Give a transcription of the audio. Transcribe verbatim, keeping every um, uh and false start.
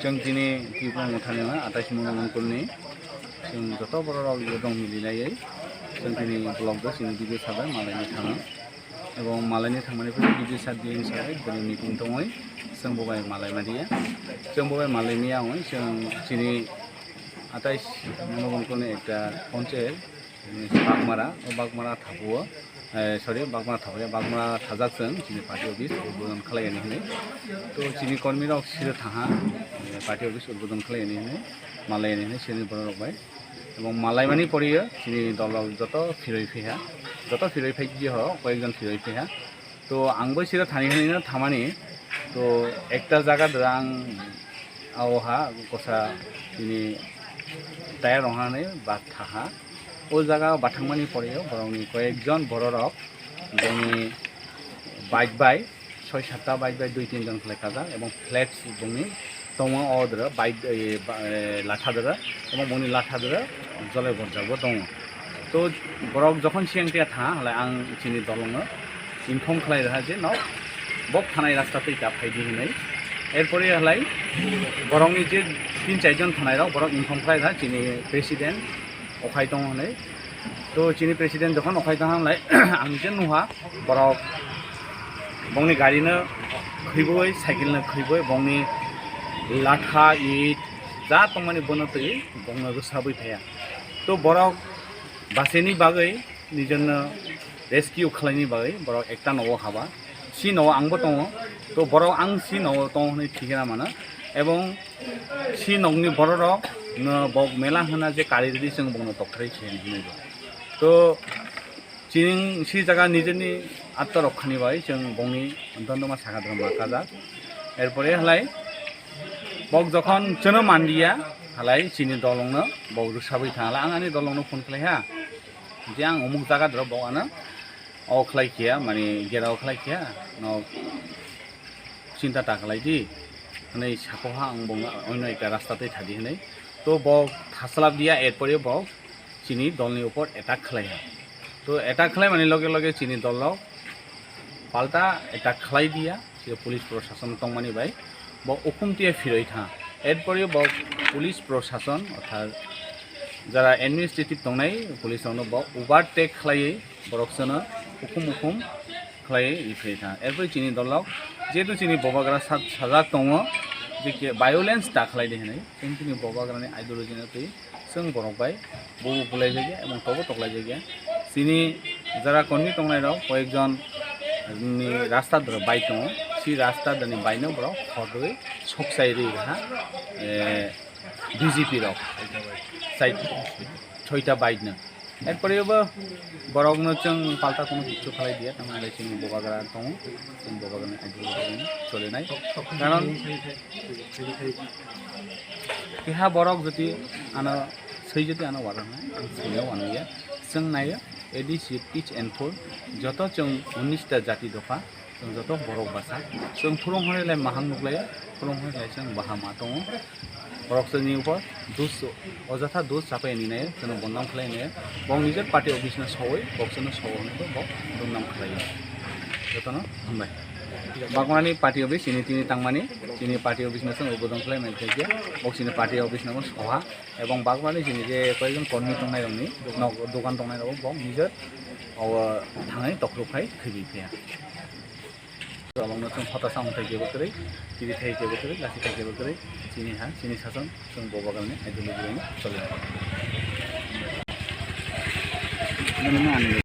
Chwng tini Tipra Mothani no atais Mungla Mongkol ni chwng joto borok rok yo dong mili laiwi chwng tini vlog do chini video sabai malaini thango. Ebong malaini thangmani pore video sa di hinwi sabai bini meeting tongwi chwng bo bai malai madiya. Chwng bo bai malai miya wngwi chwng chini atais Mungla Mongkol ni ekta ponchayat Bagmara, o Bagmara thapuo, eh, sorry, Bagmara thapuo, Bagmara thajak chwng chini party office udbodon khlai yani hinwi. To chini kormi rok siro thaha, eh, party office udbodon khlai yani hinwi, malai yani hinwi chini borok rok bai. Ebong malai mani poriyo chini dol rok joto phiroi phiha, joto phiroi phai ji ho, koyekjon phiroi phiha. To ang bai sira thani hinwi no thamani. To ekta jaga dwrang ang o ha kosa tini tayar rong hani ba thaha. O jaga bathangmani pore borokni koyekjon bororok bini bike bai soi satta bike bai dui tin jon khlai kajak ebong flex bongni tongo o dwra bike, eh, ba-, eh, latha dwra, omo boni latha dwra jolai borjak bo tongo. To borok jokhon siyang tiya tha, halai ang chini dolongno inform khlai rwha je no bok thanai rasta twi ta phaidi hinwi. Erpore halai borokni je tin char jon thanai rok borok inform khlai rwha chini president okhai tongo hinwi. To chini president jokhon okhai tong halai ang je nuha borok bongni gari no khwibui, cycle no khwibui, bongni latha, it, ja tongmani bono twi bongno rwsabui phaiya. To borok bachini bagwi, nijorno rescue khlaini bagwi borok ekta nogo haba. Si nogo angbo tongo. To borok ang si nogo tongo hwnwi thikna mano. Ebong si nokni bororok no bok mela hwna je kari rwdi chwng bongno tokthrai khe hinwi bo. To Chini si jaga nijeni attorok khani bai chwng bongni dondoma saka dondoma kajak. Erpore halai bok jokhon chwno manliya halai chini dolongno bok rwsabwi thang halai ang ani dolongno phone khlai ha je ang umuk jaga doro bok ano o khlai khiya mani gera o khlai khiya no chinta ta khlai di hinwi sako ha ang bongno oino ekta rasta twi thadi hinwi to bok thaslap diya erpore bok chini dolni upor attack khlai ha. To attack khlai mani loge loge chini dol rok palta attack khlai diya, je police prosason tongmani bai bo ukhum tiya phiroi tha. Erpore bo police prosason orthat jara administrative tongnai police rokno bo overtake khlaiwi borok sono ukhum ukhum khlaiwi phiroi tha. Erpore chini dol rok jehetu chini bobagra sa-, sajak tongo je violence ta khlai di hinwi, chwng chini bobagrani ideology no twi chwng borok bai bubu bulai jagya ebong tobo toklai jagya. Chini jara kormi tongnai rok koyekjon ni rasta doro bai tongo, si rasta dani bai no borok khorwi sokchai ri ha, eh, B J P rok sai soita bai no. Erpore bo borokno chwng palta kuno kichu khalai diya, tamni chini bobagra tongo, chini bobagrani ideology solinai. Karon keha borok jodi ano swi jodi ano wajaknai, ang swino waniya. Chwng naiyo A D C pitch and pull, joto chwng unis ta jati dopha, chwng joto borok basa. Chwng phurung hwnwi lai maham nuklaio, phurung hwnwi lai chwng bahama tongo. Borok chwngni upor dus, ojatha dus chapai ni nai, chwngno bondam khlai nai. Bong nijor party office no sawoi, bok chwngno sawo hwnwi bo bok bondam khlaio. Jotono hambai. Bagmani party office chini tini tangmani, chini party office no chwng ubodan khlai mai khe, bok chini party office no sawa. Ebong bagmani chini je koyekjon kormi tongnai rokni nok dogan tongnai rok bong nijor o thangwi tokrok khai khibwi phiya. Rokno chwng hota samung thai kebo kwrwi, tiri thai kebo kwrwi, lasi thai kebo kwrwi, chini ha, chini sason, chwng bo bagmani ideology rokno choli.